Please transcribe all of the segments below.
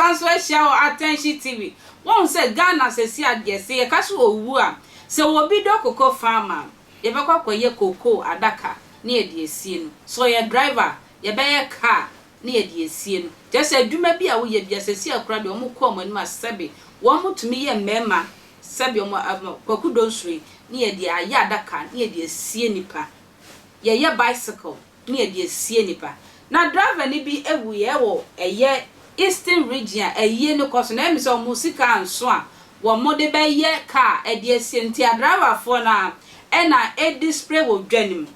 Yɛasan nso ahyia wɔ Attention TV. Woahu sɛ Ghana sɛsi adeɛ, sɛ yɛka sɛ owu a, sɛ obi dɔ koko farm a, yɛbɛkɔ akɔyɛ cocoa adaka na yɛde asie no. Sɛ ɔyɛ driver a, yɛbɛyɛ car na yɛde asie no. Kyerɛ sɛ adwuma bi a woyɛ biara, sɛsi a koraa deɛ wɔkɔ wɔn anim a sɛbe wɔtumi yɛ mmarima, sɛbe wɔn, Kwaku Donsuro yi, na yɛde ayɛ adaka na yɛde asie nnipa. Yɛyɛ bicycle na yɛde asie nnipa. Na driver no bi wuiɛ wɔ ɛyɛ Eastern region a ayie no kɔ so na ɛyɛ me sɛ wɔn sika anso a wɔn de bɛyɛ car de asie no nti adriverfoɔ no ara ɛna ɛdispray wɔ dwa no mu.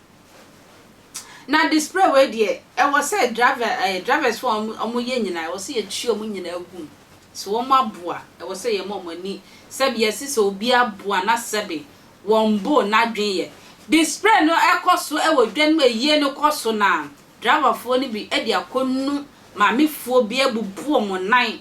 Na display wei deɛ ɛwɔ sɛ driver ɛɛ drivers foɔ a wɔn yɛ nyinaa ɛwɔ sɛ yɛtwi wɔn nyinaa gu mu. Sɛ wɔn aboa ɛwɔ sɛ yɛma wɔn ani sɛbi yɛsi sɛ obi aboa na sɛbi wɔn bo n'adwene yɛ. Display no ɛkɔ so ɛwɔ dwa no mu ayie no kɔ so na driver foɔ no bi ɛde akɔnu maame foɔ bi abubu wɔn nan.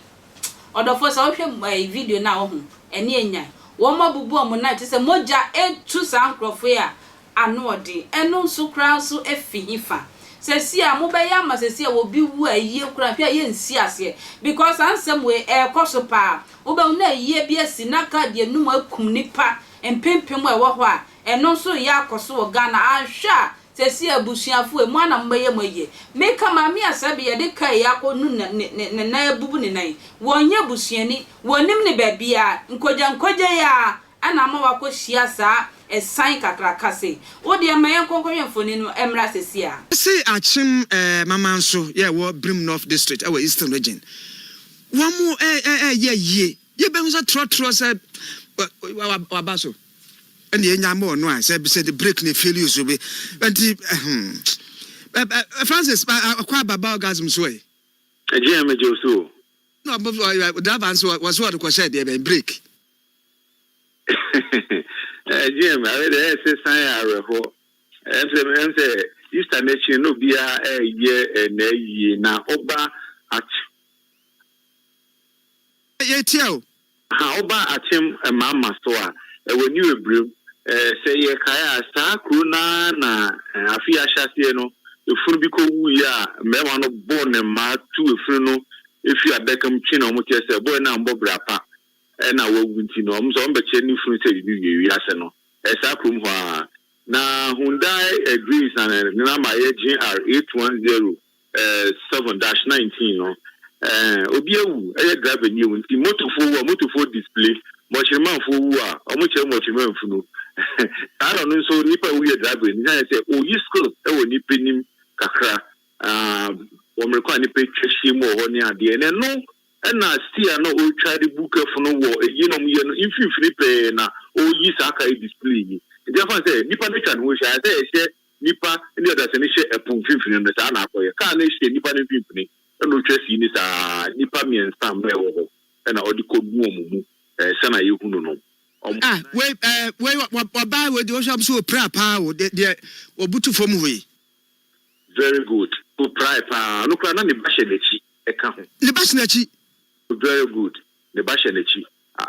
Ɔdɔfoɔ sɛ wohwɛ ɛɛ video no a wohu ɛne enyan. Wɔn abubu wɔn nan kyerɛ sɛ mogya etu saa nkorɔfoɔ yi a Anoɔden, ɛno nso koraa nso fi hefa? Sɛsi a mobɛyɛ ama sɛsi a obi wu a ayie koraa hwɛ a yɛnsi aseɛ because saa nsɛm wei ɛɛkɔ so paa wobɛhu na ayie bi asi na car de anum akum nipa mpempem a ɛwɔ hɔ a ɛno nso reyɛ akɔ so wɔ Ghana anhwɛ a sɛsi a abusuafoɔ ei mo ara na mobɛyɛ mo ayie meka maame a sɛbe yɛde car yi akɔ nu ne ne ne nan abubu ne nan wɔnyɛ busuani wɔnnim ne baabiara nkogya nkogya yi ara Ɛna ama wakɔhyia saa ɛsan kakraka sei. Wo deɛ ma yɛnkɔ nkɔhwɛ mfoni no mmra sesie a. Se Akyem eh Mama nso yɛ ɛwɔ Birim North District ɛwɔ Eastern Region. Wɔn ɛɛyɛ ayie. Yɛ bɛhu sɛ trɔtrɔ sɛ waba so. Ɛna yɛ nya ma ɔno a sɛ sɛ de break na efeeli so bi. Nti ɛhmm. Francis akɔ aba ba orgasm so ɛ. Ɛgye a megye wo so o. Na driver nso wɔse wɔde kɔhyɛɛ deɛ bɛn break. Jim, awe deɛ ɛyɛ sɛ san yɛ awerɛhoɔ. Ɛm sɛ ɛm sɛ Easter n'akyi no na obiara ɛreyɛ n'ayie na ɔba at. Yɛtia o. Ha ɔba akyem mama so a ɛwɔ New Abirem. Sɛ yɛkae a saa kuro no ara na afe yi ahyɛaseɛ no efunu bi kɔwuiɛ a mmarima no bɔɔ ne mmaa tu efunu no firi adaka mu twe na wɔkyerɛ sɛ boy no ammɔ bra pa. na wawu nti no, wɔn nso wɔbɛkyerɛ ne funu sɛ biribi wie wiase no. Ɛyɛ saa kurom hɔ ara. Na Hyundai Dreams na ne namba yɛ GR 8107 dash 19 no, eh, obi awu, ɛyɛ driver ni awu nti motofoɔ wu a, motofoɔ display, mɔkyerɛmanfoɔ wu a, wɔkyerɛ mɔkyerɛman funu. Saa na ɔno nso nipa a owu yɛ driver ni, sɛ sɛ oyi skills wɔ nipa nim kakra, ah, wɔ mmerɛ kɔ a nipa atwa ahyia mu wɔ hɔ ne adeɛ, na ɛno Ɛna steer na ɔretwa de bu kɛfo no wɔ ɛyi na ɔmo yɛ no mfimfini pɛɛ na ɔreyi saa car yi display yi. Nti ɛmfa no sɛ nipa no atwa ne ho ahyia ayɛ sɛ ɛhyɛ nipa ne ɔdasani hyɛ ɛpo mfimfini no saa na akɔyɛ. Car no hyɛ nipa no mfimfini ɛna ɔtwa sii no saa nipa mmiɛnsa mma ɛwɔ hɔ ɛna ɔde kɔ gu wɔn mu ɛɛ sɛna yɛhunu no. Wɔn. Ah wei ɛɛ wei ɔbaa wei deɛ wohwɛ a sɛ ɔpira paa o deɛ deɛ ɔbutu fam hɔ yi. Very good ɔpirae paa ɔno koraa na ne ba hyɛ n'akyi. ɛka ho. Ne ba hyɛ n'akyi. Very good ne ba hyɛ n'akyi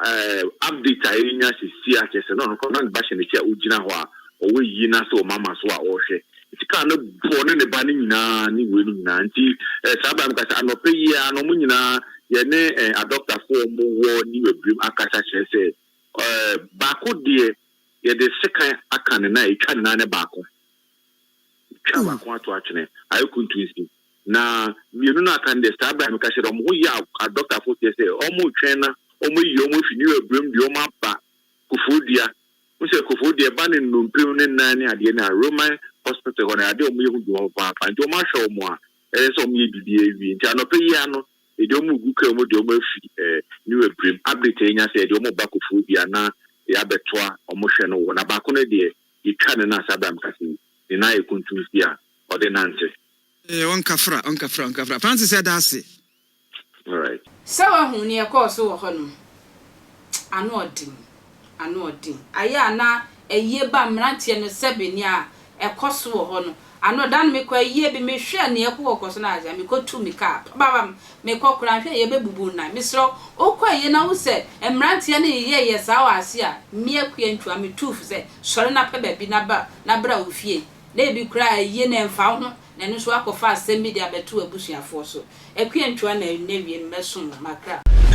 eh update a yɛnya sisi a kyerɛ sɛ na ɔno koraa na ne ba hyɛ n'akyi a ogyina hɔ a ɔwɔ ayi no ase wɔ mama so a ɔrehwɛ nti car no bɔɔ ne ne ba no nyinaa ne wei no nyinaa nti eh saa bere a meka sɛ anɔpa yi ara no wɔn nyinaa yɛne eh adɔktafoɔ a wɔwɔ New Abirem akasa kyerɛ sɛ eh baako deɛ yɛde sekan aka ne nan atwa ne nan no baako twa baako ato atwene ayɛ kuntunsi. Na mmienu no a aka no deɛ, saa berɛ a meka kyerɛ wɔn ho yɛ a adɔktafoɔ kyerɛ sɛ wɔretwɛn na wɔayi wɔn afi New Abiram de wɔn aba Koforidua. Wohu sɛ Koforidua ɛba ne nnompe mu ne nan ne adeɛ no a, Roman Hospital hɔ no, adeɛ a wɔyɛ ho dwuma papaapa. Nti wɔahwɛ wɔn a, ɛyɛ sɛ wɔyɛ biribiara awie. Nti anɔpa yi ara no, yɛde wɔn regu kaa mu de wɔn afi New Abiram. Update a yɛnya sɛ yɛde wɔn reba Koforidua na yɛabɛtoa wɔn hwɛ no wɔ. Na baako no deɛ, yɛtwa ne nan saa berɛ a meka sɛ yi, ne nan ayɛ kuntunsi a ɔde nante. Eh ɔnkafra ɔnkafra ɔnkafra Francis yɛda ase. Alright. Sɛ wahu nea ɛkɔɔ so wɔ hɔ no, ano ɔden, ano ɔden. Ayɛ a na ayie ba mmeranteɛ no sɛbe nea ɛkɔ so wɔ hɔ no, ano da no mekɔ ayie bi mehwɛɛ nea ɛkɔ kɔ so no a, mekɔtu me kaa pababam, mekɔ koraa hwɛ yɛbɛbubu nnan. Mesrɛ wo, wokɔ ayie na wohu sɛ mmeranteɛ no reyɛyɛ saa wɔ ase a, me Akua Ntua metuu fo sɛ sɔre na pɛ baabi na ba na bra wo fie. Na ebi koraa ayie no ɛmfa wo ho na ɛno nso woakɔfa asɛm bi de abɛto w'abusuafoɔ so. Akua Ntua na ɛnnɛ wie no mɛsom wo, makra.